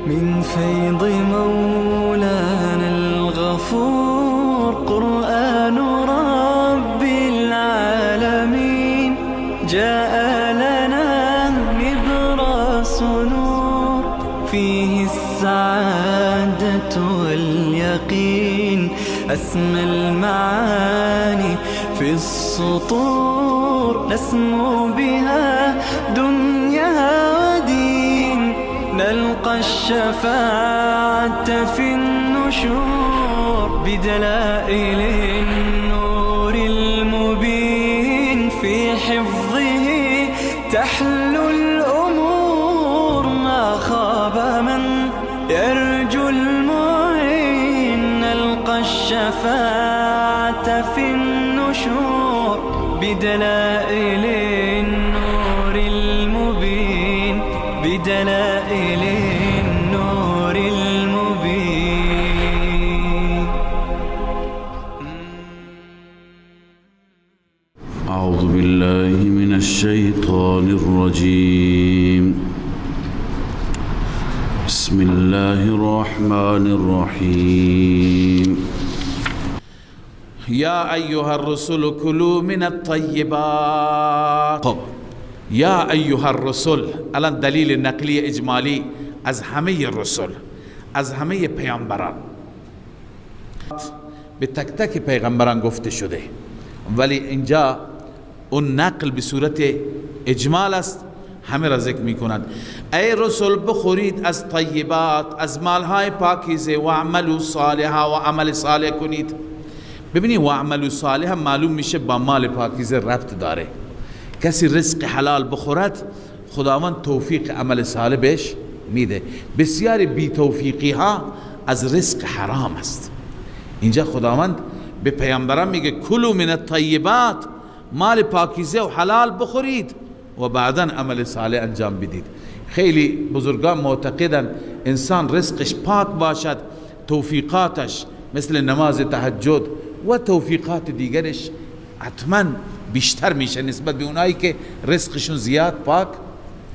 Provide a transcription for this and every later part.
من فيض مولانا الغفور. قرآن رب العالمين جاء لنا نبراس نور، فيه السعادة واليقين، أسمى المعاني في السطور، نسمو بها دنيا ودين، نلقى الشفاعة في النشور، بدلائل النور المبين، في حفظه تحلو الأمور، ما خاب من يرجو المعين، نلقى الشفاعة في النشور، بدلائل النور المبين، بدلائل النور المبين. أعوذ بالله من الشيطان الرجيم. بسم الله الرحمن الرحیم. یا ایها الرسل کلوا من الطیبات. خب یا ایها الرسل، الان دلیل نقلی اجمالی از همه رسل، از همه پیامبران، به تک تک پیغمبران گفته شده، ولی اینجا اون نقل به صورت اجمال است، همه را ذکر میکنند. ای رسول بخورید از طیبات، از مالهای پاکیزه، و عملوا صالحا، و عمل صالح کنید. ببینید و عملوا صالحا معلوم میشه با مال پاکیزه ربط داره. کسی رزق حلال بخورد خداوند توفیق عمل صالح بهش میده. بسیاری بی توفیقی ها از رزق حرام است. اینجا خداوند به پیامبران میگه کلوا من الطیبات، مال پاکیزه و حلال بخورید و بعدا عمل صالح انجام بدید. خیلی بزرگان معتقدن انسان رزقش پاک باشد، توفیقاتش مثل نماز تهجد و توفیقات دیگرش حتما بیشتر میشه نسبت به اونایی که رزقشون زیاد پاک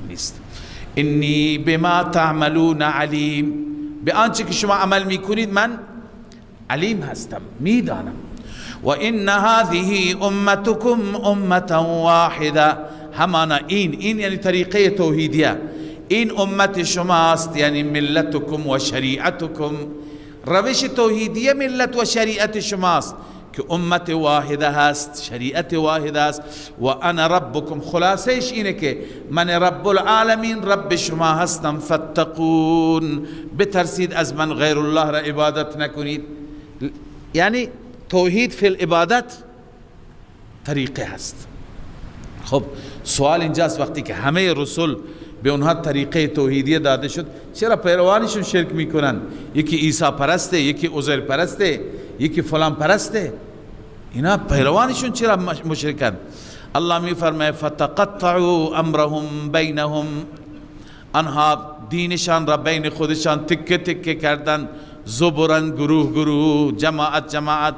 نیست. انی بما تعملون علیم، به آنچه که شما عمل میکنید من علیم هستم، میدانم. و ان هذه امتکم امة واحده، همانا این یعنی طریقه توحیدیه، این امت شماست، یعنی ملتکم و شریعتکم، روش توحیدیه ملت و شریعت شماست که امت واحده هست، شریعت واحده است. و انا ربکم، خلاصش اینه که من رب العالمین رب شما هستم، فاتقون، بترسید از من، غیر الله را عبادت نکنید. یعنی توحید فی العبادت طریقه هست. خب سوال اینجاست وقتی که همه رسول به اونها طریقه توحیدیه داده شد، چرا پیروانشون شرک میکنن؟ یکی عیسی پرسته، یکی عزیر پرسته، یکی فلان پرسته، اینا پیروانشون چرا مشرکن؟ الله میفرماید فتقطعوا امرهم بینهم، آنها دینشان را بین خودشان تکه تکه کردن، زبرن، گروه گروه، جماعت جماعت،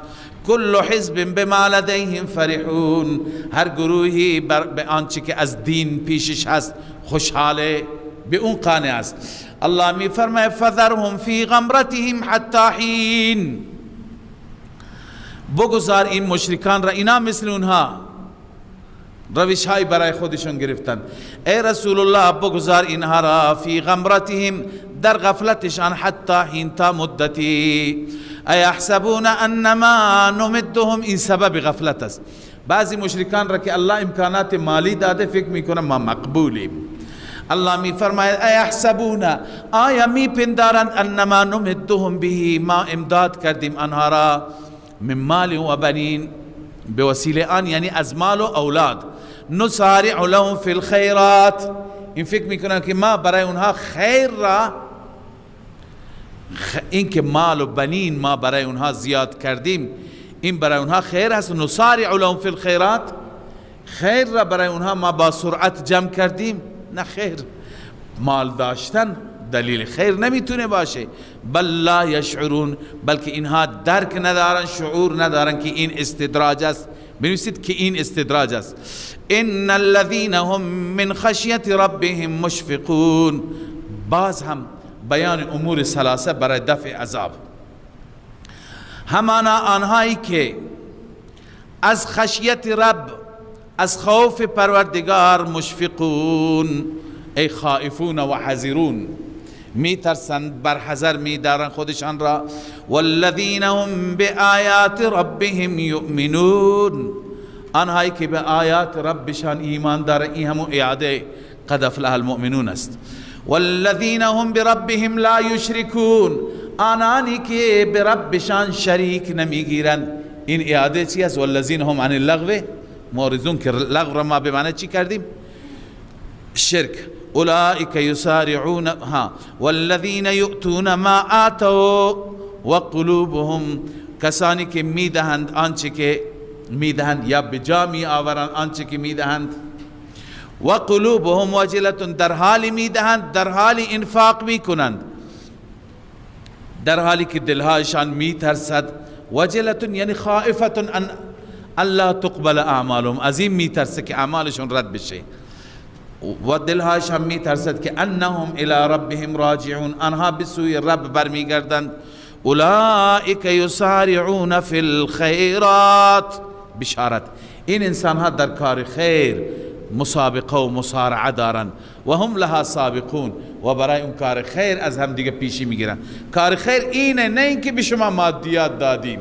کل حزب بما لدیهم فرحون، هر گروهی به آنچه که از دین پیشش هست خوشحاله، به اون قانع است. الله می فرماید فذرهم فی غمرتهم حتی حین، بگذار این مشرکان را، اینا مثل اونها روش های برای خودشون گرفتن. ای رسول الله بگذار اینها را فی غمرتهم، در غفلتشان، حتی حین، تا مدتی. ایحسبون انما نمدهم، این سبب غفلت است. بعضی مشرکان را که الله امکانات مالی داده فکر میکنن ما مقبولیم. الله می فرماید ایحسبون، آیا می پندارند انما نمدهم به، ما امداد کردیم آنها را، من مال و بنین، به وسیله آن یعنی از مال و اولاد، نسارع لهم فی الخیرات، این فکر میکنن که ما برای اونها خیر را، این که مال و بنین ما برای اونها زیاد کردیم این برای اونها خیر هست. نسارع لهم فی الخیرات، خیر را برای اونها ما با سرعت جمع کردیم. نه خیر، مال داشتن دلیل خیر نمیتونه باشه. بل لا یشعرون، بلکه اینها درک ندارن، شعور ندارن که این استدراج است. بنویسید که این استدراج است. ان الذين هم من خشیت ربهم مشفقون، باز هم بیان امور ثلاثه برای دفع عذاب. همانا آنهایی که از خشیت رب، از خوف پروردگار مشفقون، ای خائفون و حذرون، میترسند، بر حذر میدارند خودشان را. والذین هم بآیات ربهم یؤمنون، آنهایی که به آیات ربشان ایمان دارند. این همون اعاده قد افلح المؤمنون است. والذین هم بربهم لا یشرکون، آنانی که به ربشان شریک نمیگیرند. این اعاده چی است؟ والذین هم عن اللغو معرضون، که لغو را ما به معنی چی کردیم؟ شرک. اولئک یسارعون ها والذین یؤتون ما آتوا وقلوبهم، کسانی که میدهند آنچه که میدهند یا بجا می آورند آنچه که میدهند. وقلوبهم وجلة، در حالی میدهند، در حالی انفاق میکنند، در حالی که دلهایشان میترسد. وجلة یعنی خائفة ان الله تقبل اعمالهم، از این میترسه که اعمالشون رد بشه. و دلهایشان میترسد که انهم الی ربهم راجعون، آنها به سوی رب برمیگردند. اولئک یسارعون فی الخیرات، بشارت این انسانها در کار خیر مسابقه و مسارعه دارند. و هم لها سابقون، و برای اون کار خیر از هم دیگه پیشی میگیرن. کار خیر اینه، نه اینکه به شما مادیات دادیم.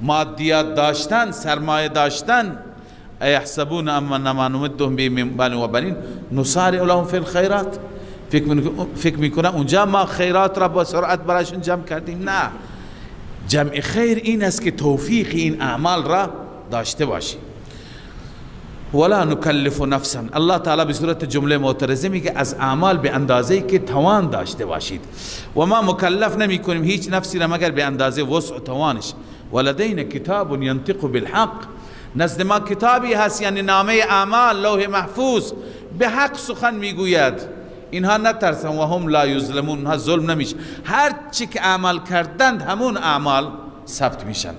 مادیات داشتن، سرمایه داشتن، ایحسبون انما نمدهم به من مال و بنین نسارع لهم فی الخیرات، فکر میکنن اونجا ما خیرات را با سرعت برایشون جمع کردیم. نه، جمع خیر این است که توفیق این اعمال را داشته باشی. ولا نکلف نفسا، الله تعالی به صورت جمله معترضه میگه از اعمال به اندازه که توان داشته باشید، و ما مکلف نمی کنیم هیچ نفسی را مگر به اندازه وسع و توانش. ولدینا کتاب ینطق بالحق، نزد ما کتابی هست، یعنی نامه اعمال، لوح محفوظ، به حق سخن میگوید. اینها نترسن، و هم لا یظلمون، اینها ظلم نمیشه. هر چی که اعمال کردند همون اعمال ثبت میشن.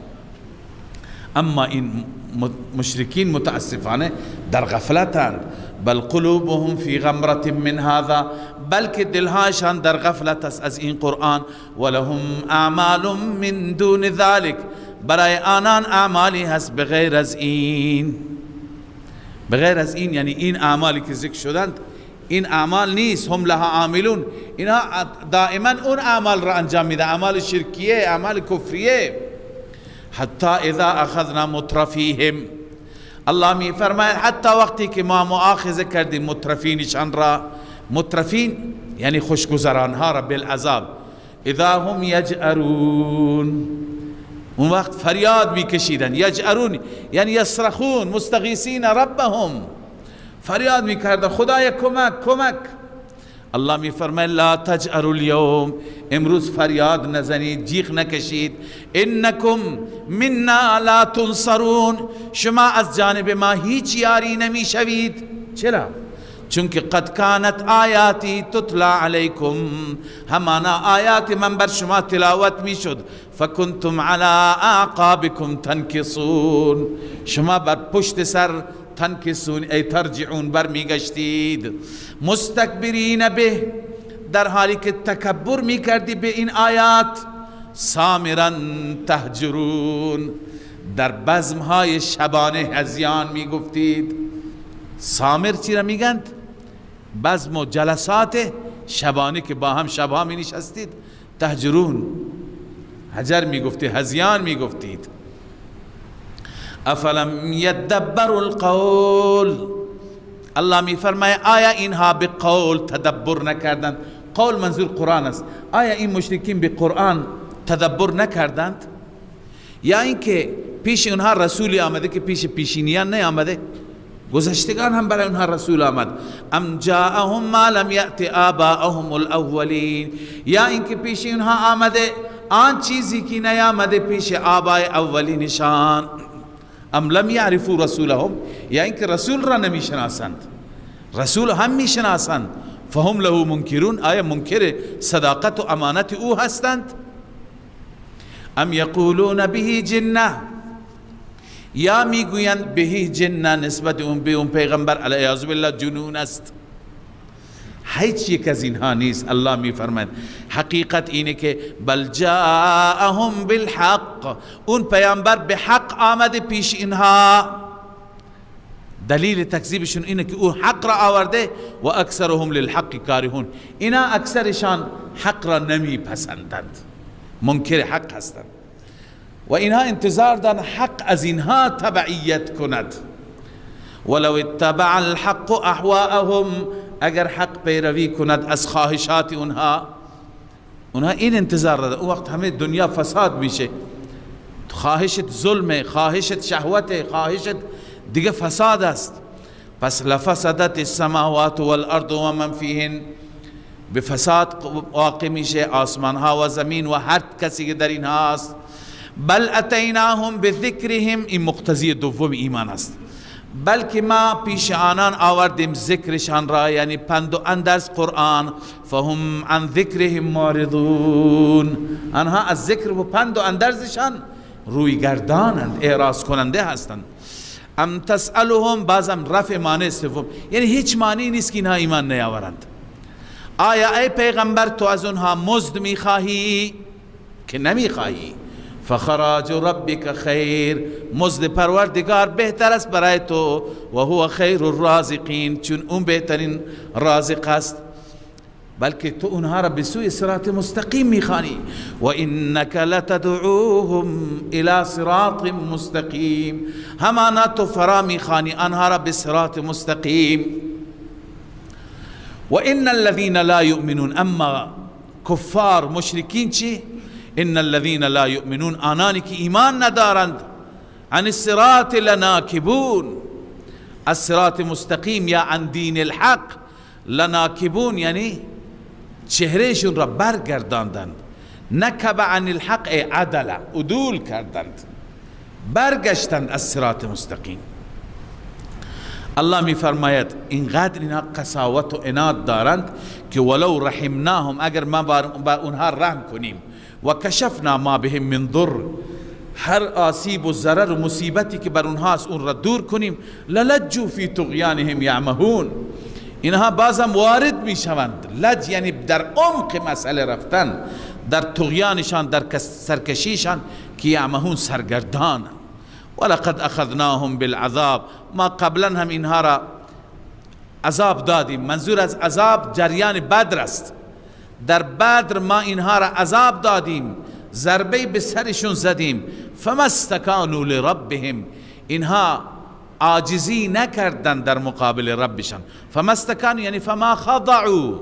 اما این مشرکین متاسفانه در غفلتند. بل قلوبهم فی غمرة من هذا، بلکه دلهایشان در غفلت است از این قرآن. ولهم اعمال من دون ذلك، برای آنان اعمالی هست بغیر از این. بغیر از این یعنی این اعمالی که ذکر شدند این اعمال نیست. هم لها عاملون، اینها دائما اون اعمال را انجام میده، اعمال شرکیه، اعمال کفریه. حتی اذا اخذنا مترفیهم، الله می فرماید حتی وقتی که ما مؤاخذه کردیم مترفینشان را، مترفین یعنی خوشگذرانها را، بالعذاب، اذا هم یجأرون، اون وقت فریاد میکشیدن. یجأرون یعنی یصرخون مستغیثین ربهم، فریاد میکردن خدای کمک کمک. الله می فرماید لا تجأروا اليوم، امروز فریاد نزنید، جیغ نکشید. انکم منا لا تنصرون، شما از جانب ما هیچ یاری نمیشوید. چرا؟ چون که قد کانت آیاتی تتلا علیکم، همانا آیات من بر شما تلاوت میشد. فکنتم علی اعقابکم تنکصون، شما بر پشت سر تنکسون ای ترجعون، برمیگشتید. مستکبرین به، در حالی که تکبر میکردی به این آیات. سامرا تهجرون، در بزمهای شبانه هزیان میگفتید. سامر چی را میگند؟ بزم و جلسات شبانه که با هم شبها می نشستید. تهجرون، هجر میگفتید، هزیان میگفتید. افلم یدبروا القول، الله می فرماید آیا اینها به قول تدبر نکردند؟ قول منظور قرآن است. آیا این مشرکین به قرآن تدبر نکردند؟ یا اینکه پیش اونها رسولی آمده که پیش پیشینیان نیامده، گذشتگان هم برای اونها رسول آمد. ام جاءهم ما لم یأت آباءهم الاولین، یا اینکه پیش اونها آمده آن چیزی که نیامده پیش آبای اولینشان. ام لم یعرفوا رسولهم، یا اینکه رسول را نمیشناسند، رسول هم میشناسند. فهم له منکرون، آیا منکر صداقت و امانت او هستند؟ ام یقولون به جنه، یا میگویند به جنه، نسبت اون به اون پیغمبر علیه بالله جنون است. هیچ یک از اینها نیست. الله میفرماید حقیقت اینه که بل جاءهم بالحق، اون پیامبر به حق آمده پیش اینها. دلیل تکذیبشون اینه که او حق را آورده و اکثرهم للحق کارهون، اینا اکثرشان حق را نمیپسندند، منکر حق هستند و اینها انتظار دارند حق از اینها تبعیت کند. ولو اتبع الحق اهواءهم، اگر حق پیروی کند از خواهشات اونها، اونها این انتظار دارند. اون وقت همه دنیا فساد میشه، خواهشت ظلم، خواهشت شهوت، خواهشت دیگه فساد است. پس لفسدت السماوات والارض و من فیهن، به فساد واقع میشه آسمان ها و زمین و هر کسی که در اینها است. بل اتیناهم بذکرهم، این مقتضی دوم ایمان است، بلکه ما پیش آنان آوردیم ذکرشان را، یعنی پند و اندرز قرآن. فهم عن ذکرهم معرضون، آنها از ذکر و پند و اندرزشان روی گردانند، اعراض کننده هستند. ام تسألهم، بازم رفع معنی سوم، یعنی هیچ معنی نیست که اینها ایمان نیاورند. آیا ای پیغمبر تو از اونها مزد میخواهی؟ که نمیخواهی. فخراج ربک خیر، مزد پروردگار بهتر است برای تو، و هو خیر الرازقین، چون اون بهترین رازق است. بلکه تو اونها را به سوی صراط مستقیم میخوانی. و انک لتدعوهم الى صراط مستقیم، همانا تو فرا میخوانی آنها را به صراط مستقیم. و ان الذين لا یؤمنون، اما کفار مشرکین چی؟ ان الذين لا یؤمنون، آنانی که ایمان ندارند، عن الصراط لناکبون، الصراط مستقیم یا عن دین الحق لناکبون، یعنی چهرهشون را برگرداندند. نکب عن الحق ای عدل، عدول کردند، برگشتند از صراط مستقیم. الله می فرماید اینقدر اینها قساوت و عناد دارند که ولو رحمناهم، اگر ما با اونها رحم کنیم، و کشفنا ما بهم من ضر، هر آسیب و ضرر و مصیبتی که بر اونها است اون را دور کنیم، للجوا فی طغیانهم یعمهون، اینها بازم وارد می شوند. لج یعنی در عمق مسئله رفتن، در طغیانشان، در سرکشیشان، که یعمهون سرگردان. ولقد اخذناهم بالعذاب، ما قبلا هم اینها را عذاب دادیم. منظور از عذاب جریان بدر است. در بدر ما اینها را عذاب دادیم، ضربه به سرشون زدیم. فما استکانوا لربهم، اینها عاجزی نکردن در مقابل ربشان. فما استکانوا یعنی فما خضعوا،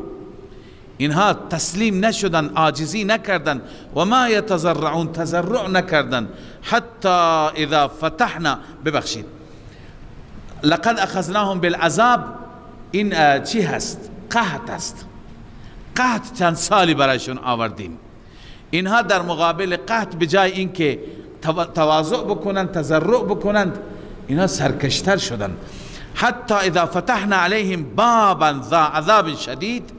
اینها تسلیم نشدن، عاجزی نکردن. و ما یتضرعون، تضرع نکردن. حتی اذا فتحنا، ببخشید، لقد اخذناهم بالعذاب، این چی هست؟ قحط است. قحط چند سالی برایشون آوردیم. اینها در مقابل قحط بجای اینکه تواضع بکنند، تضرع بکنند، اینها سرکشتر شدند. حتی اذا فتحنا علیهم بابا ذا عذاب شدید،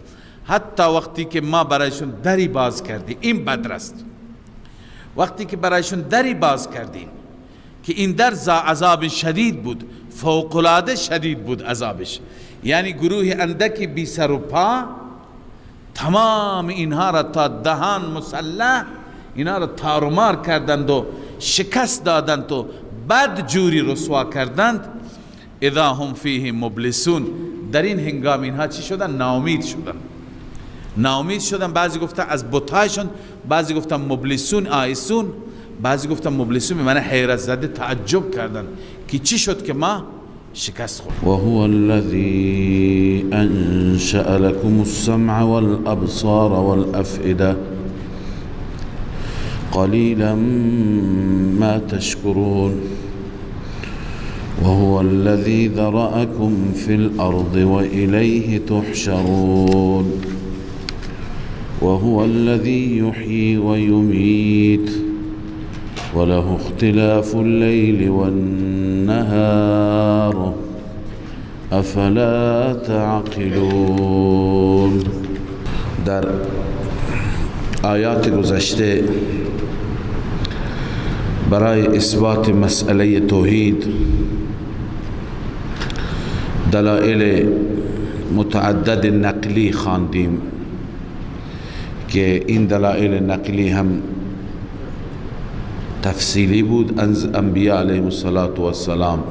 حتی وقتی که ما برایشون دری باز کردیم، این بدر است، وقتی که برایشون دری باز کردیم که این در ذا عذاب شدید بود، فوق‌العاده شدید بود عذابش، یعنی گروه اندکی بی سر و پا تمام اینها را تا دهان مسلح اینها را تارومار کردند و شکست دادند و بد جوری رسوا کردند. اذا هم فیه مبلسون، در این هنگام اینها چی شدن؟ ناامید شدن. ناامید شدن. بعضی گفتن از بتایشون، بعضی گفتن مبلسون آیسون، بعضی گفتن مبلسون به معنی حیرت زده، تعجب کردن که چی شد که ما شکست خوردیم. و هو الذی انشأ لكم السمع والابصار والافئده قلیلا ما تشکرون وهو الذي ذرأكم في الأرض وإليه تحشرون وهو الذي يحيي ويميت وله اختلاف الليل والنهار أفلا تعقلون. در آیات گذشته برای اثبات مسئله توحید دلائل متعدد نقلی خواندیم که این دلائل نقلی هم تفصیلی بود از انبیاء علیهم الصلاة والسلام،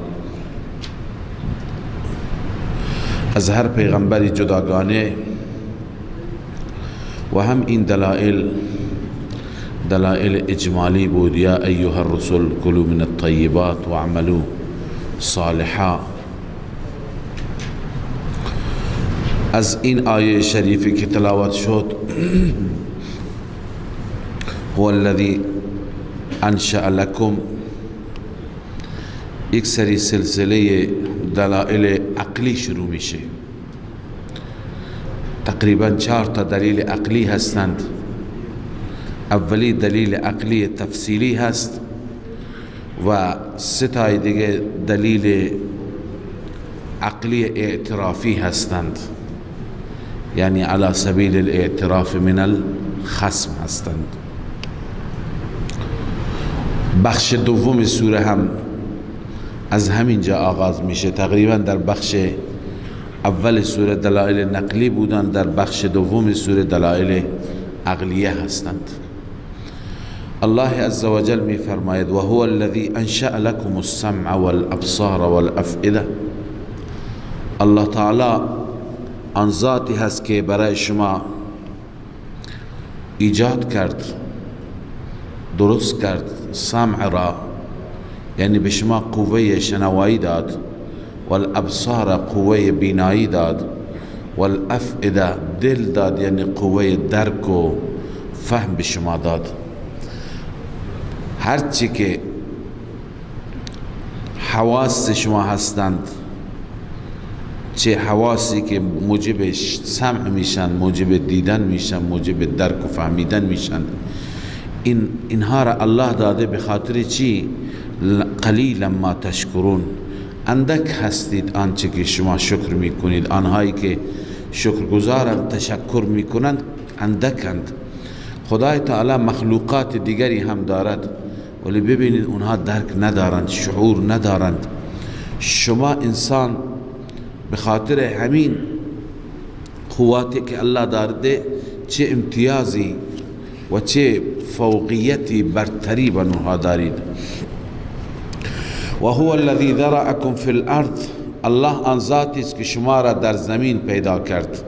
از هر پیغمبری جداگانه، و هم این دلائل دلائل اجمالی بود. یا ایها الرسل کلوا من الطیبات واعملوا صالحا. از این آیه شریفی که تلاوت شد، هو الذی انشأ لکم، یک سری سلسله دلائل عقلی شروع میشه. تقریبا 4 تا دلیل عقلی هستند. اولی دلیل عقلی تفصیلی هست و 3 تای دیگه دلیل عقلی اعترافی هستند، یعنی علی سبیل الاعتراف من الخصم هستند. بخش دوم سوره هم از همینجا آغاز میشه. تقریبا در بخش اول سوره دلائل نقلی بودند، در بخش دوم سوره دلائل عقلیه هستند. الله عز وجل می فرماید: و هو الذی انشأ لكم السمع والابصار والافئده. الله تعالی آن ذاتی هست که برای شما ایجاد کرد، درست کرد سمع را، یعنی به شما قوه شنوایی داد، والابصار قوه بینایی داد، والافئده دل داد، یعنی قوه درک و فهم به شما داد. هرچی که حواس شما هستند، چه حواسی که موجب سمع میشن، موجب دیدن میشن، موجب درک و فهمیدن میشن، اینها را الله داده. به خاطر چی؟ قلیلا ما تشکرون، اندک هستید آنچه که شما شکر میکنید. آنهایی که شکرگزارند، تشکر میکنند، اندکند. خدای تعالی مخلوقات دیگری هم دارد، ولی ببینید اونها درک ندارند، شعور ندارند. شما انسان به خاطر همین قواتی که الله دارده چه امتیازی و چه فوقیتی، برتری بر اونها دارید. و هو الذی ذرأکم فی الارض. الله آن ذاتی است که شما را در زمین پیدا کرد.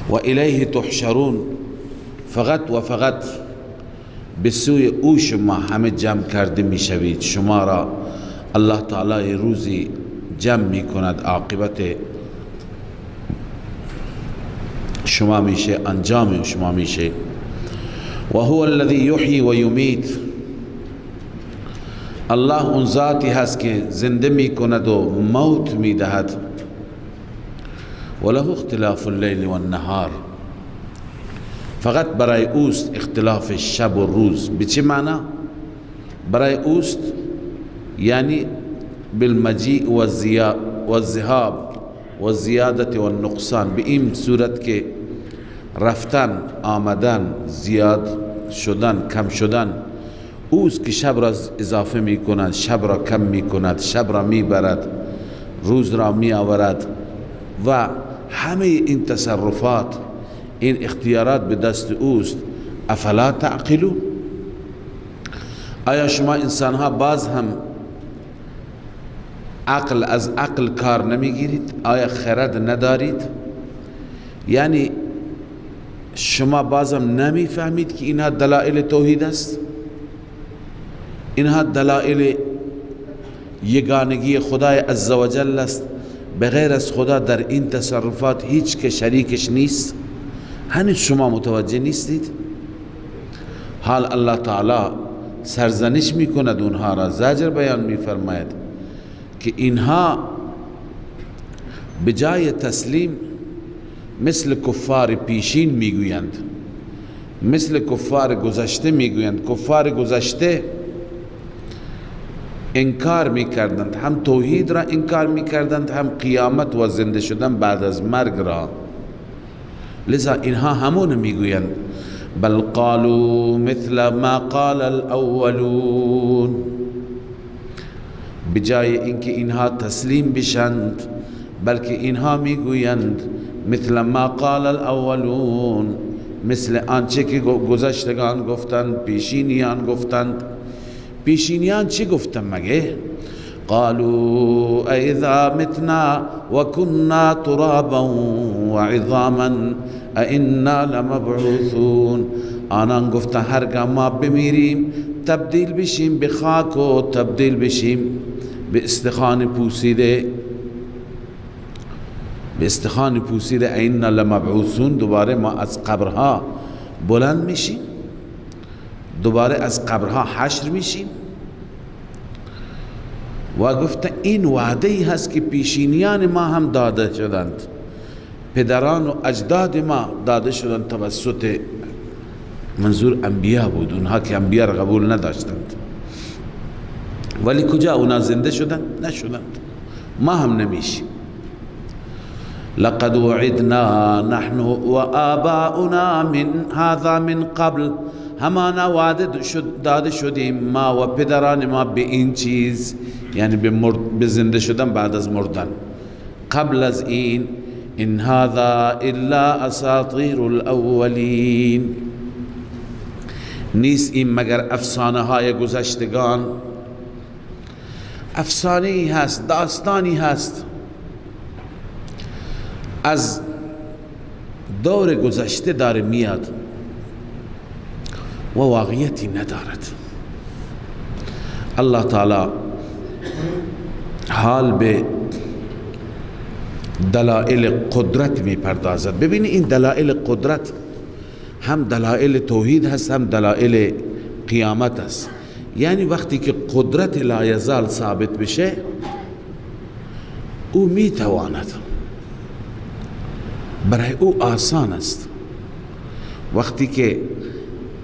و الیه تحشرون، فقط و فقط به سوی او شما همه جمع کرده میشوید. شما را الله تعالی روزی جمع میکند، عاقبت شما میشه، انجام شما میشه. و هو الذی یحیی و یمیت. الله اون ذاتی هست که زنده میکند و موت میدهد. و له اختلاف اللیل و النهار، فقط برای اوست اختلاف شب و روز. به چه معنا برای اوست؟ یعنی بالمجیء والذهاب والزیادة والنقصان، به این صورت که رفتن، آمدن، زیاد شدن، کم شدن. اوست که شب را اضافه می کند، شب را کم می کند، شب را می برد، روز را می آورد، و همه این تصرفات، این اختیارات به دست اوست. افلا تعقلون؟ آیا شما انسان ها باز هم عقل از عقل کار نمیگیرید؟ آیا خرد ندارید؟ یعنی شما بازم نمیفهمید که اینها دلائل توحید است، اینها دلائل یگانگی خدای عزوجل است. بغیر از خدا در این تصرفات هیچ که شریکش نیست. هنوز شما متوجه نیستید؟ حال الله تعالی سرزنش میکند اونها را، زجر بیان میفرماید که اینها بجای تسلیم مثل کفار پیشین میگویند، مثل کفار گذشته میگویند. کفار گذشته انکار میکردند، هم توحید را انکار میکردند، هم قیامت و زنده شدن بعد از مرگ را. لذا اینها همون میگویند، بل قالوا مثل ما قال الاولون. بجای اینکه اینها تسلیم بشند، بلکه اینها میگویند مثل ما قال الاولون، مثل آنچه که گذشتگان گفتند، پیشینیان گفتند. پیشینیان چی گفتند مگه؟ قالوا اذا متنا وكنا ترابا وعظاما ائنا لمبعوثون. آنان گفتند هرگاه ما بمیریم تبدیل بشیم به خاک و تبدیل بشیم به استخوان پوسیده، به استخوان پوسیده، ائنا لمبعوثون، دوباره ما از قبرها بلند میشیم، دوباره از قبرها حشر میشیم. و گفته این وعده ای هست که پیشینیان ما هم داده شدند، پدران و اجداد ما داده شدند توسط، منظور انبیا بود، اونها که انبیا را قبول نداشتند، ولی کجا اونا زنده شدند؟ نشدند. ما هم نمیشیم. لقد وعدنا نحن وآباؤنا من هذا من قبل، همانا وعده داده شدیم ما و پدران ما به این چیز، یعنی به زنده شدن بعد از مردن، قبل از این. ان هذا الا اساطیر الاولین، نیست این مگر افسانه های گذشتگان. افسانه ای هست، داستانی هست از دور گذشته داره میاد و واقعیتی ندارد. الله تعالی حال به دلائل قدرت میپردازد. ببینید این دلائل قدرت هم دلائل توحید هست، هم دلائل قیامت است. یعنی وقتی که قدرت لایزال ثابت بشه، او میتواند، برای او آسان است. وقتی که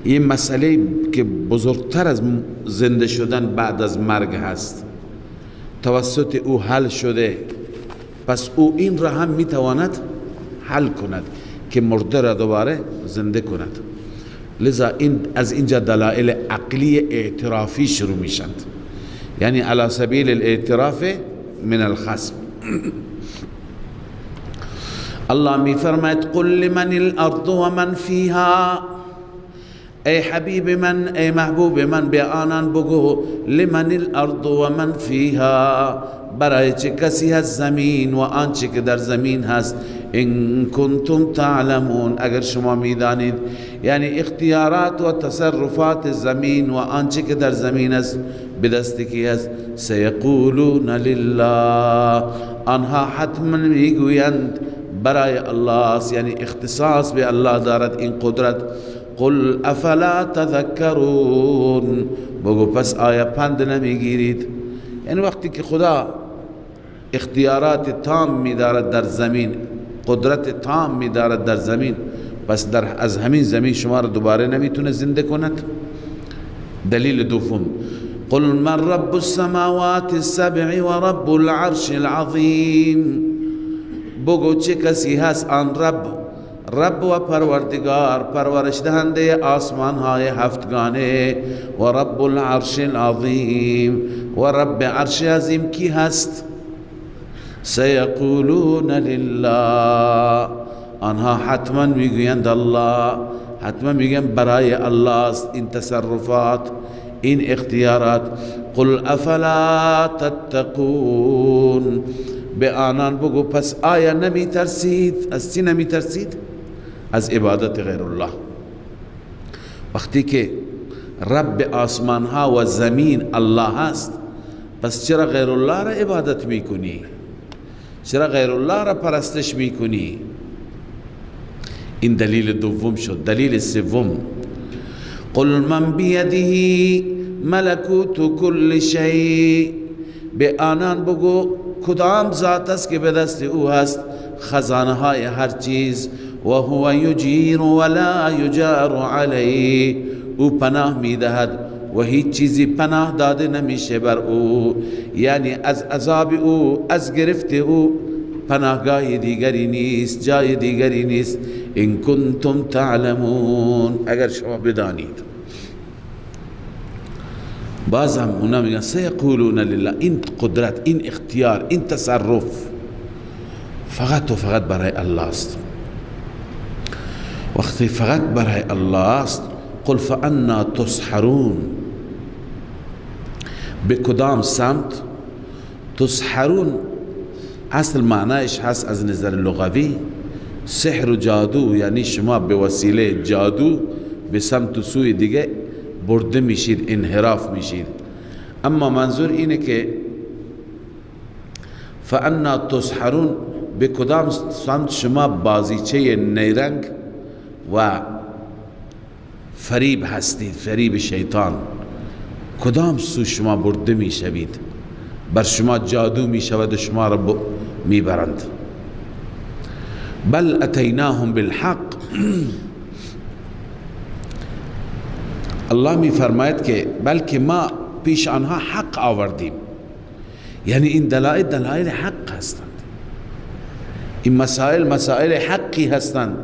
این مسئله که بزرگتر از زنده شدن بعد از مرگ هست توسط او حل شده، پس او این را هم میتواند حل کند که مرده را دوباره زنده کند. لذا این از اینجا دلائل عقلی اعترافی شروع میشند، یعنی علی سبیل الاعتراف من الخصم. الله می فرماید قل لمن الارض ومن فیها، ای حبیب من، ای محبوب من، به آنان بگو لمن الارض ومن فیها، برای چه کسی هست زمین و آنچه که در زمین هست، ان کنتم تعلمون، اگر شما میدانید. یعنی اختیارات و تصرفات زمین و آنچه که در زمین است به دست کی است؟ سیقولون لله، آنها حتما میگویند برای الله است، یعنی اختصاص به الله دارد این قدرت. قل افلا تذکرون، بگو پس آیا پند نمیگیرید؟ یعنی وقتی که خدا اختیارات تام میدارد در زمین، قدرت تام میدارد در زمین، پس در از همین زمین شما را دوباره نمیتونه زنده کند. دلیل دوم، قل من رب السماوات السبع و رب العرش العظیم، بگو چه کسی هست آن رب، رب و پروردگار، پرورش دهنده آسمان های هفتگانه، و رب العرش العظیم، و رب عرش عظیم کی هست؟ سیقولون لله، آنها حتما میگویند الله، حتما میگن برای الله است این تصرفات، این اختیارات. قل افلا تتقون، به آنان بگو پس آیا نمی ترسید؟ از چی نمی ترسید؟ از عبادت غیر الله. وقتی که رب آسمان ها و زمین الله هست، پس چرا غیر الله را عبادت میکنی؟ چرا غیر الله را پرستش میکنی؟ این دلیل دوم شد. دلیل سوم، قل من بیده ملکوت کل شیء، به آنان بگو کدام ذات است که به دست او هست خزانه های هر چیز، و هو یجیر ولا یجار علیه، او پناه میدهد و هیچ چیزی پناه داده نمیشه بر او، یعنی از عذاب او، از گرفت او پناهگاه دیگری نیست، جای دیگری نیست. ان کنتم تعلمون، اگر شما بدانید. باز هم اونا میگن سیقولون لله، این قدرت، این اختیار، این تصرف فقط و فقط برای الله است. وقتی فقط برای الله است، قل فانا تسحرون، به کدام سمت؟ تسحرون اصل معنایش هست از نظر لغوی سحر و جادو، یعنی شما به وسیله جادو به سمت و سوی دیگه برده میشید، انحراف میشید. اما منظور اینه که فانا تسحرون، به کدام سمت شما بازیچه نیرنگ و فریب هستید، فریب شیطان، کدام سو شما برده میشوید، بر شما جادو میشود و شما را میبرند. بل اتیناهم بالحق، الله میفرماید که بلکه ما پیش آنها حق آوردیم، یعنی این دلائل دلائل حق هستند، این مسائل مسائل حقی هستند.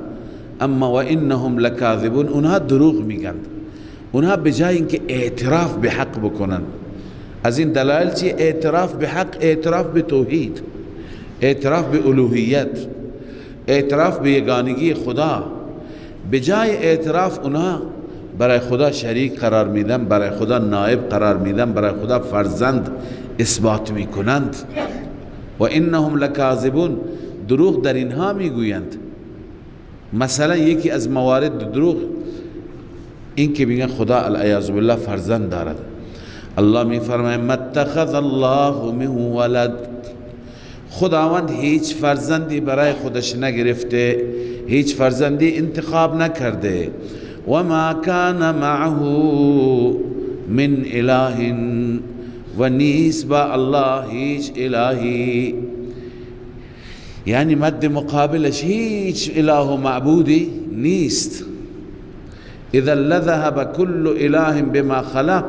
اما و انهم لکاذبون، اونها دروغ میگند، اونها به جای اینکه اعتراف به حق بکنند. از این دلائل چی؟ اعتراف به حق، اعتراف به توحید، اعتراف به الوهیت، اعتراف به یگانگی خدا. به جای اعتراف اونها برای خدا شریک قرار میدن، برای خدا نائب قرار میدن، برای خدا فرزند اثبات میکنند. و انهم لکاذبون، دروغ در اینها میگویند. مثلا یکی از موارد دروغ این که میگن خدا العیاذ بالله فرزند دارد. الله میفرماید ما اتخذ الله من ولد، خداوند هیچ فرزندی برای خودش نگرفته، هیچ فرزندی انتخاب نکرده. و ما کان معه من اله، و نیست با الله هیچ الهی، یعنی مد مقابلش هیچ اله و معبودی نیست. اذا لذهب كل اله بما خلق،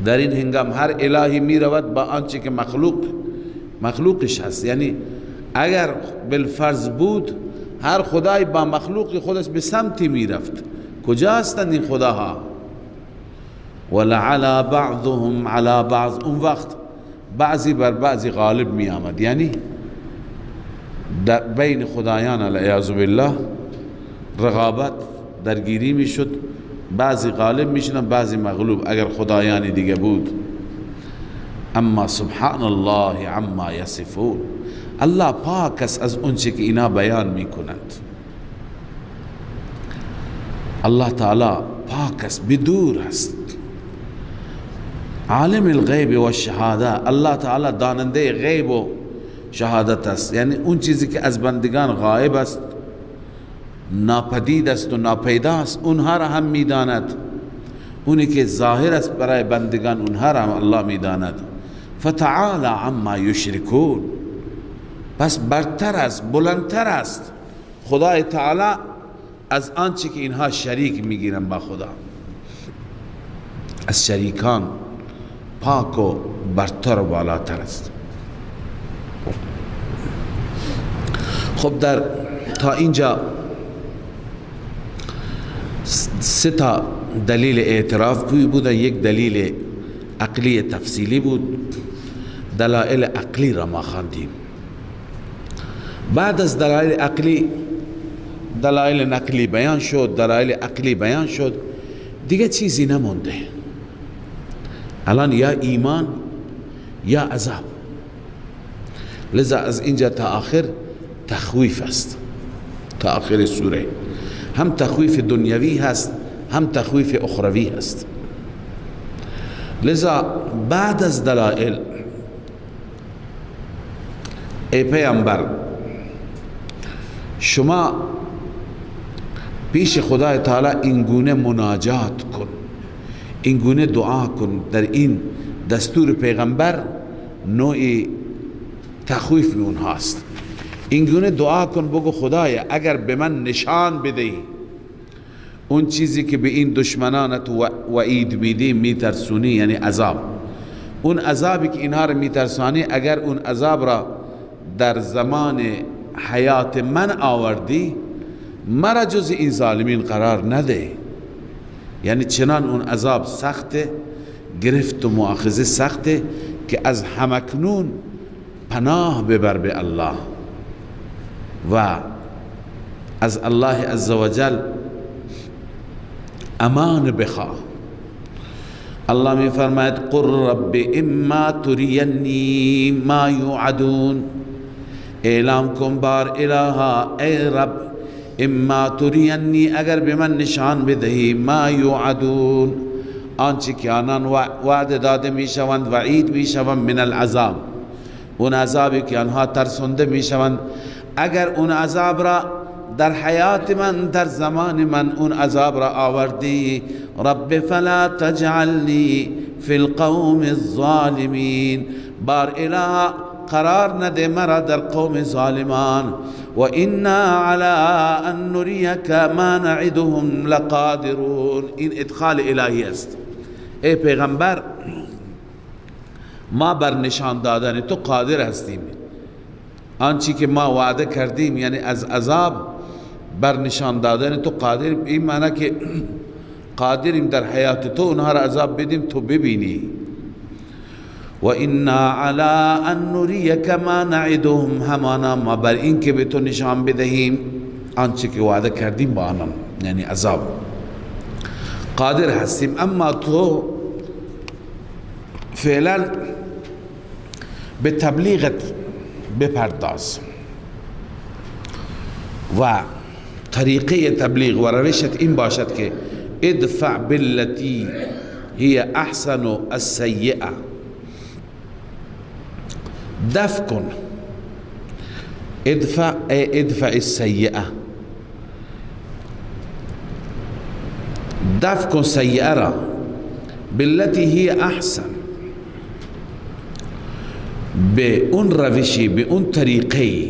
در این هنگام هر الهی می رود با آنچه که مخلوقش هست. یعنی اگر بالفرض بود هر خدای با مخلوق خودش به سمتی می رفت. کجا هستند این خداها؟ ولعلى بعضهم على بعض، اون وقت بعضی بر بعضی غالب می آمد، یعنی در بین خدایان العیاذ بالله رقابت درگیری می شد، بعضی غالب می شدن بعضی مغلوب اگر خدایان دیگه بود. اما سبحان الله عما یصفون، الله پاک است از اونچه که اینا بیان می کنند. الله تعالی پاک است، بدور است، عالم الغیب و الشهاده، الله تعالی داننده غیب و شهادت است، یعنی اون چیزی که از بندگان غایب است، ناپدید است و ناپیدا است، اونها را هم میداند. اونی که ظاهر است برای بندگان اونها را هم الله میداند. فتعالی عما یشرکون، پس برتر است، بلندتر است خدای تعالی از آنچه که اینها شریک میگیرن با خدا، از شریکان پاک و برتر و بالاتر است. خب در تا اینجا سه تا دلیل اعتراف بودن، یک دلیل عقلی تفصیلی بود، دلائل عقلی را ما خواندیم. بعد از دلائل عقلی دلائل نقلی بیان شد، دلائل عقلی بیان شد، دیگه چیزی نمونده. الان یا ایمان یا عذاب. لذا از اینجا تا آخر تخویف است، تا آخر سوره هم تخویف دنیوی هست هم تخویف اخروی هست. لذا بعد از دلائل ای پیامبر شما پیش خدای تعالی این گونه مناجات کن، این گونه دعا کن. در این دستور پیغمبر نوع تخویف اونهاست. این گونه دعا کن، بگو خدایا اگر به من نشان بدهی اون چیزی که به این دشمنانت وعید میدی، میترسونی، یعنی عذاب، اون عذابی که اینها رو میترسانی، اگر اون عذاب را در زمان حیات من آوردی، مرا جز این ظالمین قرار نده. یعنی چنان اون عذاب سخته، گرفت و مؤاخذه سخته که از همکنون پناه ببر به الله و از الله عزوجل امان بخواه. الله می فرماید قل رب اما ترینی ما یوعدون، اعلام کن بار الها ای رب، اما ترینی اگر به من نشان بدهی، ما یوعدون آنچه که آنان وعده داده میشوند، وعید میشوند، من العذاب، اون عذابی که آنها ترسونده میشوند، اگر اون عذاب را در حیات من، در زمان من اون عذاب را آوردی، رب فلا تجعلنی فی القوم الظالمین، بار اله قرار نده مرا در قوم ظالمان. و انا علی ان نریک ما نعدهم لقادرون. این ادخال الهی است. ای پیغمبر، ما بر نشان دادن تو قادر هستیم، آنچه که ما وعده کردیم یعنی از عذاب بر نشان دادن تو قادر، این معنی که قادریم در حیات تو اونها را عذاب بدیم تو ببینی. و انا علی ان نریک ما نعدهم، همانا ما بر این که به تو نشان بدهیم آنچه که وعده کردیم با آنان یعنی عذاب قادر هستیم، اما تو فعلا به تبلیغت بپرداز و طریقه تبلیغ و روشت این باشد که ادفع بالتي هي احسن السیئه، دفع کن، ادفع ای ادفع السیئه، دفع کن سیئه را، بالتي هي احسن، به اون روشی، به اون طریقه،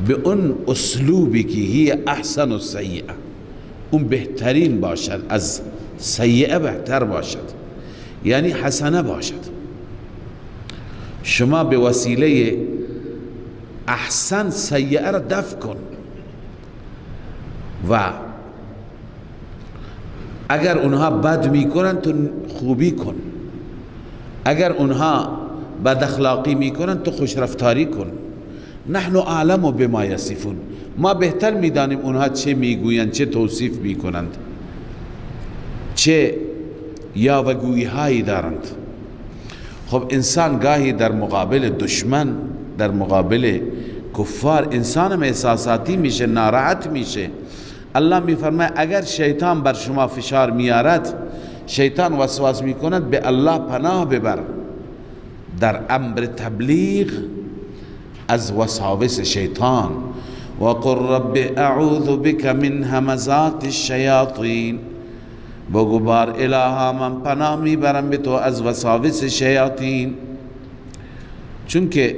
به اون اسلوبی که هی احسن السیئه، اون بهترین باشد، از سیئه بهتر باشد، یعنی حسنه باشد. شما به وسیله احسن سیئه را دفع کن و اگر اونها بد میکنن تو خوبی کن، اگر اونها بد اخلاقی میکنن تو خوش رفتاری کن. نحن اعلم بما یصفون، ما بهتر میدانیم اونها چه میگویند، چه توصیف میکنند، چه یاوه‌گویی هایی دارند. خب انسان گاهی در مقابل دشمن، در مقابل کفار، انسان هم احساساتی میشه، ناراحت میشه. الله میفرماید اگر شیطان بر شما فشار میارد، شیطان وسواس میکند، به الله پناه ببر در امر تبلیغ از وساوس شیطان. و قل رب اعوذ بک من همزات الشیاطین، بگو بار الها من پناه میبرم به تو از وساوس شیاطین، چون که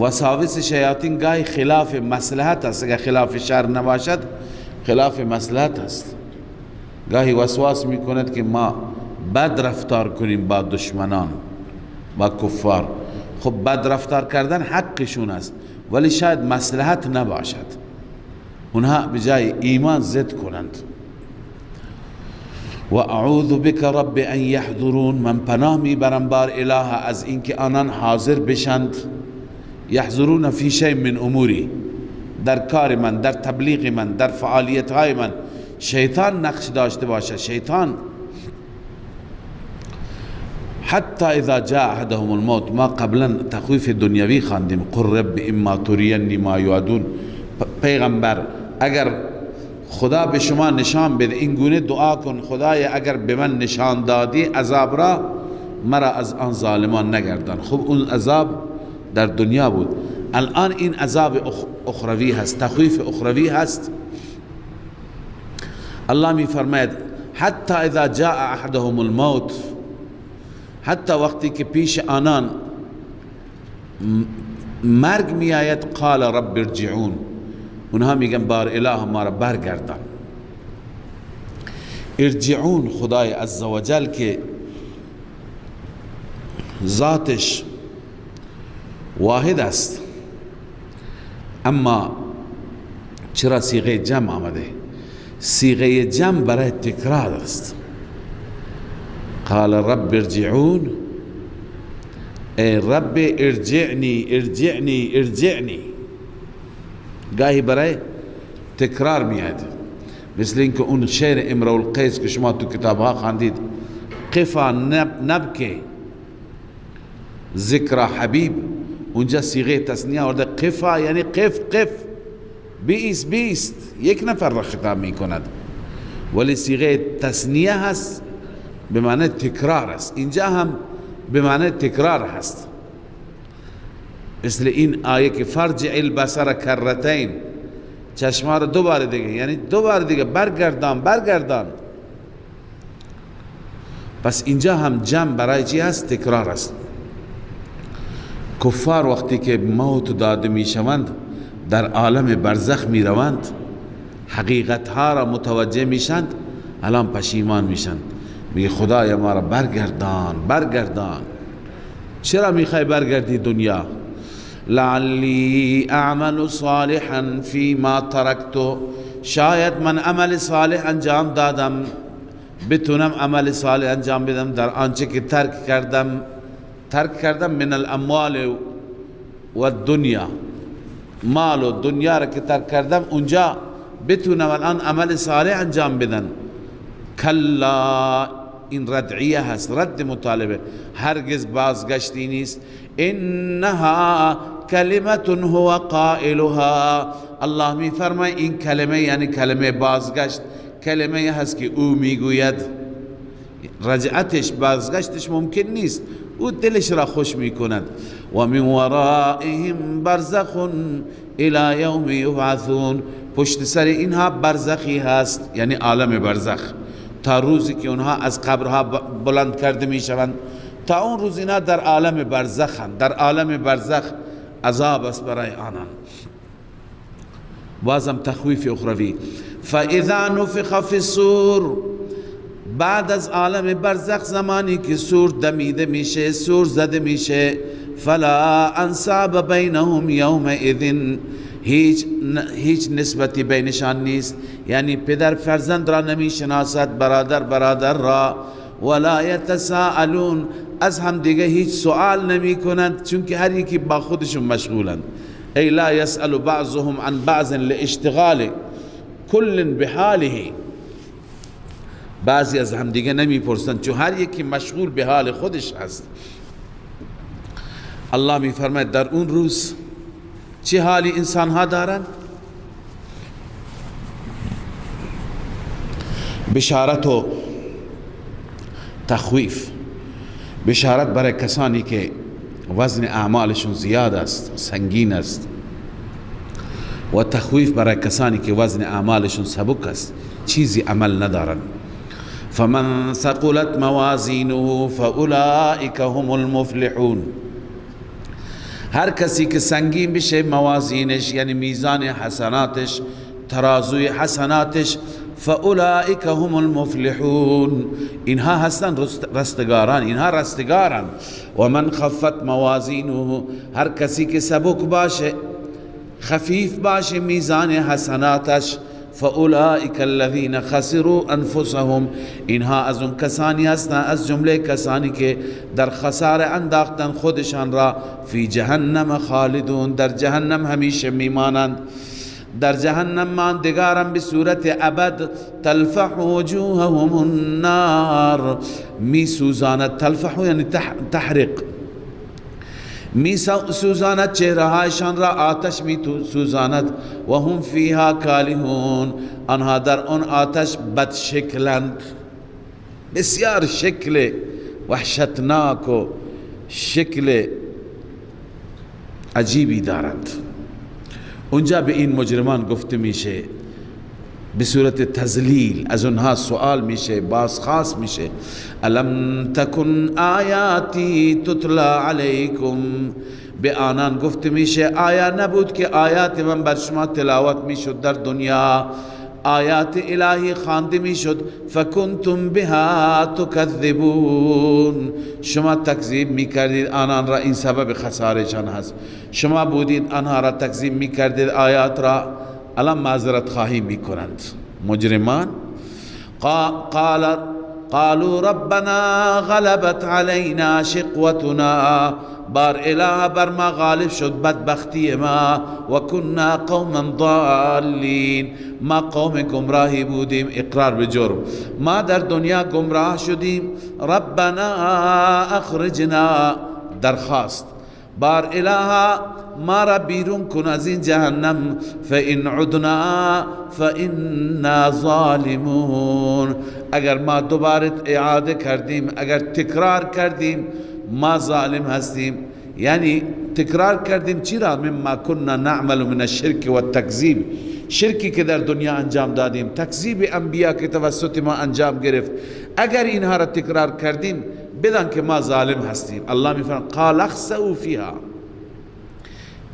وساوس شیاطین گاهی خلاف مصلحت است، اگر خلاف شر نباشد خلاف مصلحت است. گاهی وسواس میکند که ما بد رفتار کنیم با دشمنان، با کفار. خب بد رفتار کردن حقشون است، ولی شاید مصلحت نباشد، اونها بجای ایمان ضد کنند. و اعوذ بک رب ان یحضرون، من پناه میبرم بار اله از اینکه آنان حاضر بشند. یحضرون فی شیء من اموری، در کار من، در تبلیغ من، در فعالیت های من شیطان نقش داشته باشد. شیطان حتی اذا جاء احدهم الموت، ما قبلا تخویف دنیوی خواندیم، قل رب اما ترینی ما یوعدون. پیغمبر اگر خدا به شما نشان بده، این گونه دعا کن، خدای اگر به من نشان دادی عذاب را، مرا از آن ظالمان نگردان. خب اون عذاب در دنیا بود، الان این عذاب اخروی هست، تخویف اخروی هست. الله می فرماید حتی اذا جاء احدهم الموت، حتی وقتی که پیش آنان مرگ می آید، قال رب ارجعون، اونها میگن بار اله ما را برگردان. ارجعون خدای عزوجل که ذاتش واحد است، اما چرا صیغه جمع آمده؟ صیغه جمع برای تکرار است. قال رب ارجعون ای رب ارجعنی ارجعنی ارجعنی. گاهی برای تکرار میاد، مثل اینکه اون شعر امرؤ القیس که شما تو کتابها خواندید، قفا نبکه ذکر حبیب، اونجا صیغه تثنیه آورده، قفا یعنی قف قف، بیست بیست، یک نفر را خطاب میکند، ولی صیغه تثنیه هست به معنی تکرار است. اینجا هم به معنی تکرار هست، مثل این آیه که فرجع البصر کرتین، چشما رو دو بار دیگه، یعنی دو بار دیگه برگردان برگردان. پس اینجا هم جمع برای چی هست؟ تکرار است. کفار وقتی که موت داده میشوند در عالم برزخ میروند، حقیقت ها را متوجه میشند، الان پشیمان میشند، میگه خدایا ما را برگردان برگردان. چرا میخوای برگردی دنیا؟ لعلی اعمل صالحا فیما ترکت، شاید من عمل صالح انجام دادم، بتونم عمل صالح انجام بدم در آنچه که ترک کردم. ترک کردم من الاموال و الدنیا، مال و دنیا را که ترک کردم اونجا بتونم الان عمل صالح انجام بدن. کلا، این ردعیه هست، رد مطالبه، هرگز بازگشتی نیست. انها کلمة هو قائلها، الله می فرمای این کلمه یعنی کلمه بازگشت، کلمه هست که او میگوید، رجعتش بازگشتش ممکن نیست، او دلش را خوش میکند. و من ورائهم برزخ الى یوم یبعثون، پشت سر اینها برزخی هست، یعنی عالم برزخ، تا روزی که اونها از قبرها بلند کرده میشوند، تا اون روز اینها در عالم برزخند، در عالم برزخ عذاب است برای آنان. بازم تخویف اخروی. فاذا نفخ فی الصور، بعد از عالم برزخ زمانی که سور دمیده میشه، سور زده میشه، فلا انصاب بینهم یومئذ، هیچ نسبتی بینشان نیست، یعنی پدر فرزند را نمی شناسد، برادر برادر را، ولا یتساءلون، از هم دیگه هیچ سوال نمی کنند، چون که هر یکی با خودشون مشغولند. ای لا یسأل بعضهم عن بعض لاشتغال کل بحاله، بعضی از هم دیگه نمی پرسند چون هر یکی مشغول به حال خودش هست. الله می فرماید در اون روز چه حالی انسان ها دارند؟ بشارت و تخویف. بشارت برای کسانی که وزن اعمالشون زیاد است، سنگین است، و تخویف برای کسانی که وزن اعمالشون سبک است، چیزی عمل ندارند. فمن ثقلت موازینه فاولئک هم المفلحون، هر کسی که سنگین بشه موازینش، یعنی میزان حسناتش، ترازوی حسناتش، فاولئک هم المفلحون، اینها هستن رستگاران، اینها رستگاران. و من خفت موازینه، هر کسی که سبک باشه، خفیف باشه میزان حسناتش، فاولئک الذین خسروا انفسهم، اینها از اون کسانی هستند، از جمله کسانی که در خساره انداختن خودشان را، فی جهنم خالدون، در جهنم همیشه میمانند، در جهنم ماندگارم به صورت ابد. تلفح وجوههم النار، می سوزاند، تلفح یعنی تحرق، می سوزاند چهرهایشان را آتش می سوزاند. و هم فیها کالهون، آنها در آن آتش بد شکلند، بسیار شکل وحشتناک و شکل عجیبی دارند. اونجا به این مجرمان گفته میشه به صورت تذلیل، از اونها سوال میشه، بازخواست میشه، الم تکن آیاتی تتلا علیکم، به آنان گفته میشه آیا نبود که آیات من بر شما تلاوت میشد در دنیا، آیات الهی خوانده میشد، فکنتم بها تکذبون، شما تکذیب میکردید آنان را، این سبب خسارشان هست، شما بودید آنها را تکذیب میکردید آیات را، الان معذرت خواهی میکنند مجرمان. قال قالوا ربنا غلبت علينا شقوتنا، بار اله بر ما غالب شد بدبختی ما، و كنا قوما ضالین، ما قوم گمراهی بودیم. اقرار به جرم، ما در دنیا گمراه شدیم. ربنا اخرجنا، درخواست، بار اله ما را بیرون کن از این جهنم، فإن عدنا فإنا ظالمون، اگر ما دوباره اعاده کردیم، اگر تکرار کردیم، ما ظالم هستیم. یعنی تکرار کردیم چرا؟ مما كنا نعمل من الشرک و التکذیب، شرکی که در دنیا انجام دادیم، تکذیب انبیا که توسط ما انجام گرفت، اگر اینها را تکرار کردیم بدان که ما ظالم هستیم. الله میفرماید قال اخسئوا فیها،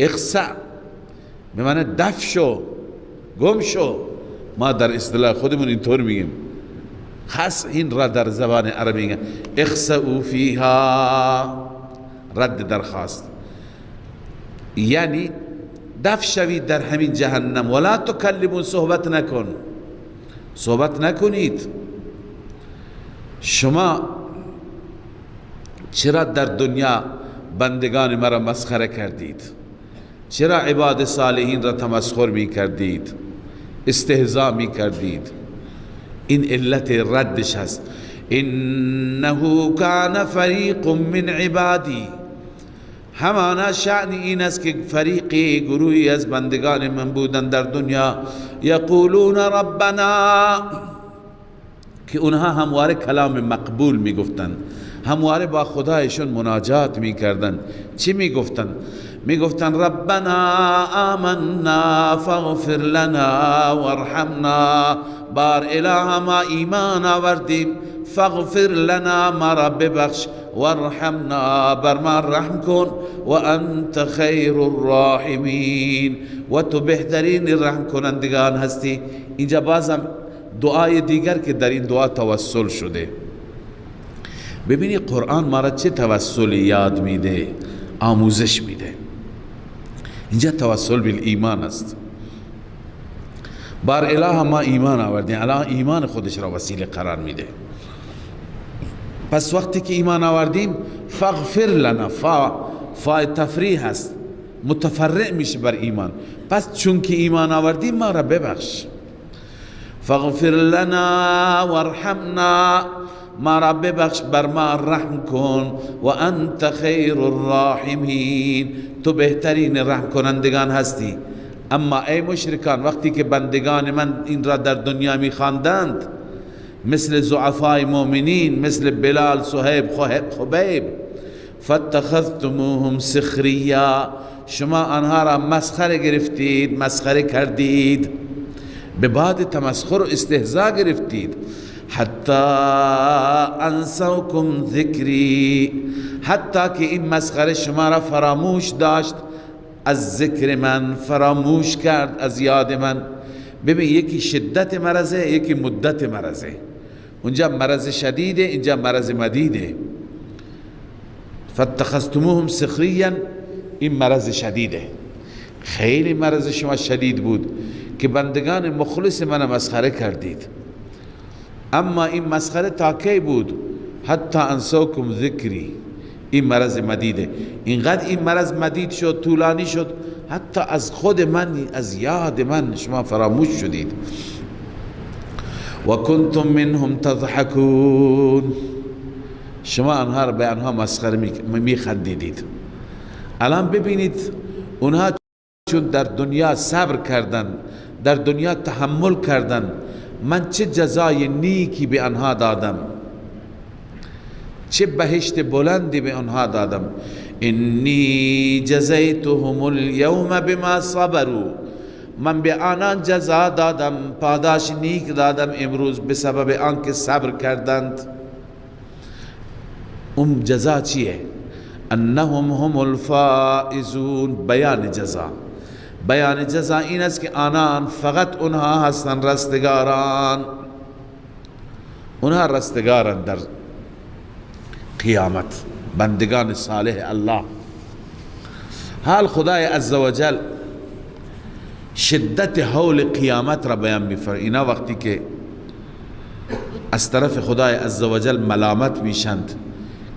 اخسأ به معنی دف شو، گم شو. ما در اصطلاح خودمون اینطور میگیم، خاص این را در زبان عربی میگن اخسئوا فیها، رد درخواست، یعنی دف شوید در همین جهنم. ولا تکلمون، صحبت نکن، صحبت نکنید. شما چرا در دنیا بندگان مرا مسخره کردید؟ چرا عباد صالحین را تمسخر می کردید، استهزا می کردید؟ این علت ردش هست. انه کان فریق من عبادی، همانا شأن این است که فریقی، گروهی از بندگان من بودن در دنیا، یقولون ربنا، که اونها همواره کلام مقبول می گفتند، همواره با خدایشون مناجات می کردن. چی می گفتن؟ می گفتن ربنا آمنا فاغفر لنا وارحمنا، بار اله ما ایمان آوردیم، فاغفر لنا، ما را ببخش، وارحمنا، بر ما رحم کن، و انت خیر الراحمین، و تو بهترین رحم کنندگان هستی. اینجا بازم دعای دیگر که در این دعا توسل شده. ببینی قرآن ما را چه توسلی یاد میده، آموزش میده. اینجا توسل بالایمان است. بار اله ما ایمان آوردیم، الان ایمان خودش را وسیله قرار میده. پس وقتی که ایمان آوردیم فاغفر لنا، فا تفریح هست، متفرع میشه بر ایمان. پس چون که ایمان آوردیم ما را ببخش. فاغفر لنا وارحمنا، ما را ببخش، بر ما رحم کن، و انت خیر الراحمین، تو بهترین رحم کنندگان هستی. اما ای مشرکان، وقتی که بندگان من این را در دنیا می خواندند، مثل ضعفای مؤمنین، مثل بلال، صهیب، خبیب، فاتخذتموهم سخریا، شما آنها را مسخره گرفتید، مسخره کردید، به باد تمسخر و استهزا گرفتید. حتی انسوکم ذکری، حتی که این مسخره شما را فراموش داشت، از ذکر من فراموش کرد، از یاد من. ببین یکی شدت مرضه، یکی مدت مرضه. اونجا مرض شدیده، اینجا مرض مدیده. فاتخذتموهم سخریا، این مرض شدیده، خیلی مرض شما شدید بود که بندگان مخلص من مسخره کردید. اما این مسخره تا کی بود؟ حتی انسوکم ذکری، این مرض مدیده. اینقدر این مرض مدید شد، طولانی شد، حتی از خود من، از یاد من شما فراموش شدید. و کنتم منهم تضحکون، شما آنها را به آنها مسخره میخندیدید. الان ببینید اونها چون در دنیا صبر کردن، در دنیا تحمل کردن، من چه جزای نیکی به آنها دادم، چه بهشت بلندی به آنها دادم. انی جزیتهم اليوم بما صبروا، من به آنان جزا دادم، پاداش نیک دادم امروز به سبب آنکه صبر کردند. اون جزا چیه؟ انهم هم الفائزون. بیان جزا، بیان جزا این است که آنان فقط اونها هستند رستگاران، اونها رستگاران در قیامت، بندگان صالح الله. حال خدای عزوجل شدت هول قیامت را بیان می‌فرماید. اینا وقتی که از طرف خدای عزوجل ملامت میشند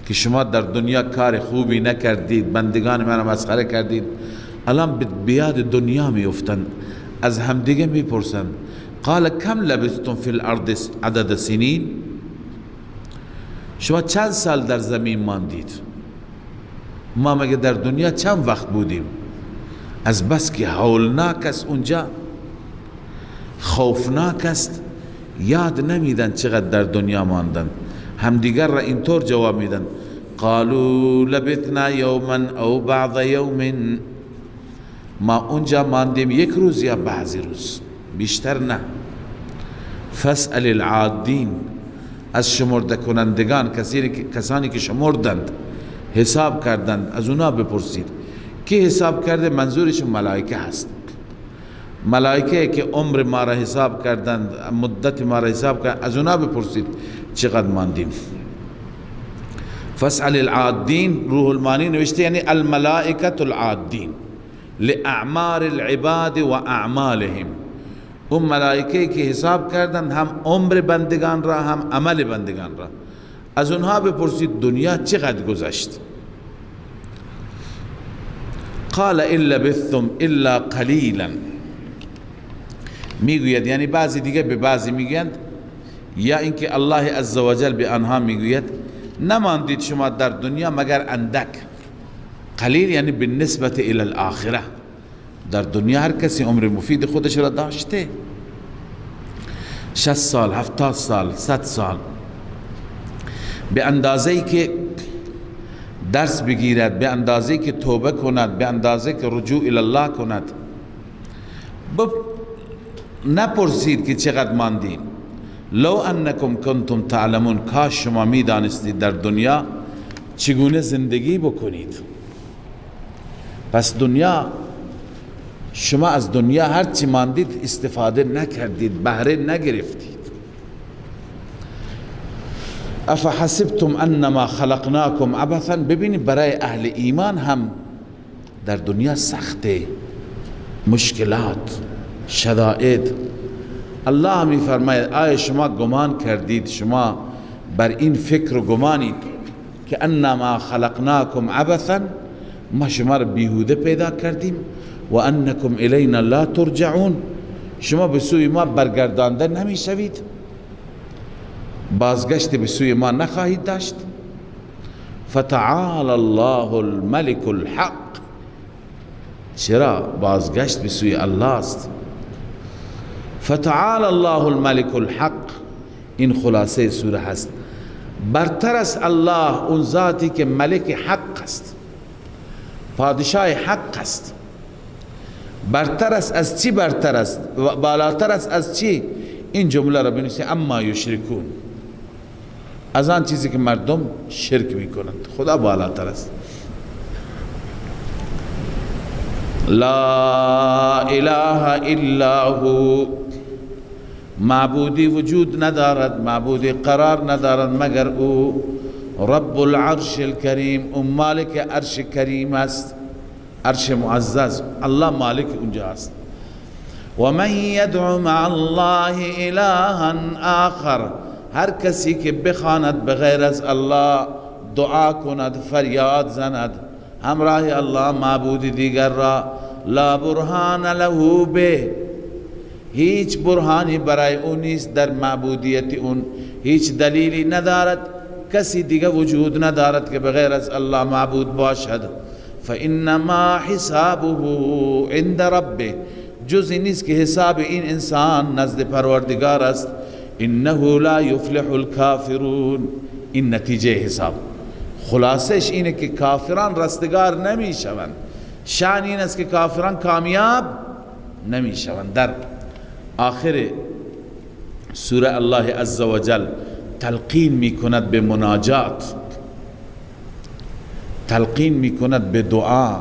که شما در دنیا کار خوبی نکردید، بندگان من مسخره کردید. الان بیاد دنیا میفتند، از همدیگه میپرسند قال کم لبثتم فی الارض عدد سنین، شما چند سال در زمین ماندید؟ ما مگه در دنیا چند وقت بودیم؟ از بس که هولناک است اونجا، خوفناک است، یاد نمیدن چقدر در دنیا ماندن. همدیگر را اینطور جواب میدن قالوا لبثنا یوما او بعض یوم، ما اونجا ماندیم یک روز یا بعضی روز، بیشتر نه. فاسأل العادین، از شمرده کنندگان، کسانی که شمردند، حساب کردند، از اونا بپرسید. کی حساب کرده؟ منظورش ملائکه هست، ملائکه که عمر ما را حساب کردند، مدت ما را حساب کردند، از اونا بپرسید چقدر ماندیم. فاسأل العادین، روح المانی نوشته یعنی الملائکة العادین لأعمار العباد و اعمالهم، اون ملائکه که حساب کردند هم عمر بندگان را هم عمل بندگان را، از اونها بپرسید دنیا چقدر گذشت. قال ان لبثتم الا قلیلا، میگوید یعنی بعضی دیگه به بعضی میگویند، یا اینکه الله عزوجل به آنها میگوید نماندید شما در دنیا مگر اندک. قلیل یعنی بالنسبة الى الاخره، در دنیا هر کسی عمر مفید خودش را داشته، 60 سال، 70 سال، 100 سال، به اندازه‌ای که درس بگیرد، به اندازه‌ای که توبه کند، به اندازه‌ای که رجوع الی الله کند. نپرسید که چقدر ماندیم. لو انکم کنتم تعلمون، کاش شما میدانستید در دنیا چگونه زندگی بکنید. پس دنیا، شما از دنیا هرچی ماندید استفاده نکردید، بهره نگرفتید. افحسبتم انما خلقناکم عبثا، ببینید برای اهل ایمان هم در دنیا سخته، مشکلات، شدائد. الله می فرماید آیا شما گمان کردید، شما بر این فکر و گمانید که انما خلقناکم عبثا، ما شما را بیهوده پیدا کردیم، و انکم الینا لا ترجعون، شما به سوی ما برگردانده نمیشوید، بازگشت به سوی ما نخواهید داشت. فتعال الله الملك الحق، چرا بازگشت به سوی الله است؟ فتعال الله الملك الحق، این خلاصه سوره هست. برتر است الله، اون ذاتی که ملک حق است، پادشاه حق است. برتر است از چی؟ برتر است، بالاتر است از چی؟ این جمله را بنویسید، اما یشرکون، از آن چیزی که مردم شرک میکنند، خدا بالاتر است. لا اله الا هو، معبودی وجود ندارد، معبودی قرار ندارد مگر او. رب العرش الکریم، او مالک عرش کریم است، عرش معزز، الله مالک اونجا است. و من یدعو مع الله الها آخر، هر کسی که بخواند بغیر از الله، دعا کند، فریاد زند همراه الله معبود دیگر را، لا برهان له به، هیچ برهانی برای او نیست در معبودیت اون، هیچ دلیلی ندارد، کسی دیگه وجود ندارد که بغیر از الله معبود باشد. فإنما حسابه عند ربه، جز نیست که حساب این انسان نزد پروردگار است. انه لا یفلح الكافرون، این نتیجه حساب. خلاصش اینه که کافران رستگار نمیشوند، شأن این است که کافران کامیاب نمیشوند. در آخر سوره الله عزوجل تلقین میکند به مناجات، تلقین میکند به دعا.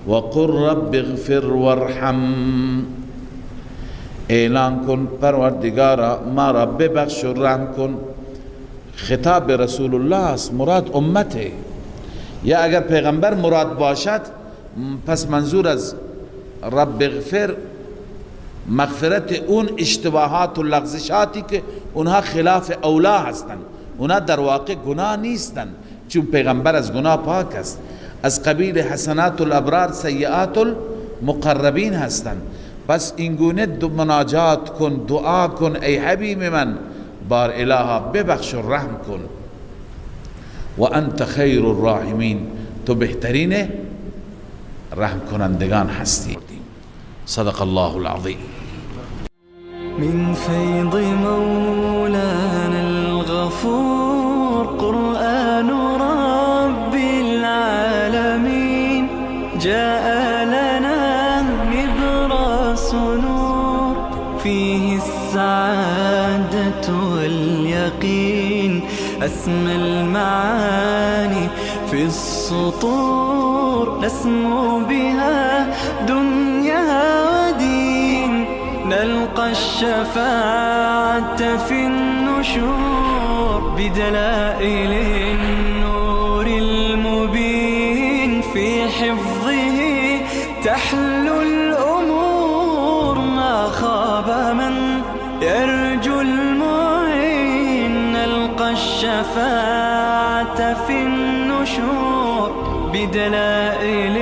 و قل رب اغفر وارحم، اعلان کن پروردگارا ما را ببخش و رحم کن. خطاب رسول الله است، مراد امته، یا اگر پیغمبر مراد باشد پس منظور از رب اغفر مغفرت اون اشتباهات و لغزشاتی که اونها خلاف اولا هستند، اونها در واقع گناه نیستند، چون پیغمبر از گناه پاک است، از قبیل حسنات الابرار سیئات المقربین هستند. پس اینگونه مناجات کن، دعا کن، ای حبیب من، بار الها ببخش و رحم کن. و انت خیر الراحمین، تو بهترین رحم کنندگان هستی. صدق الله العظیم. من فیض مولانا الغفور قرآن رب العالمین جاء لنا نبراس نور فيه السعادة واليقين أسمى المعاني في السطور نسمو بها دنيا ودين نلقى الشفاعة في النشور بدلائل النور المبين في حفظه تحلو الأمور ما خاب من يرجو المعين نلقى الشفاعة في النشور بدلائل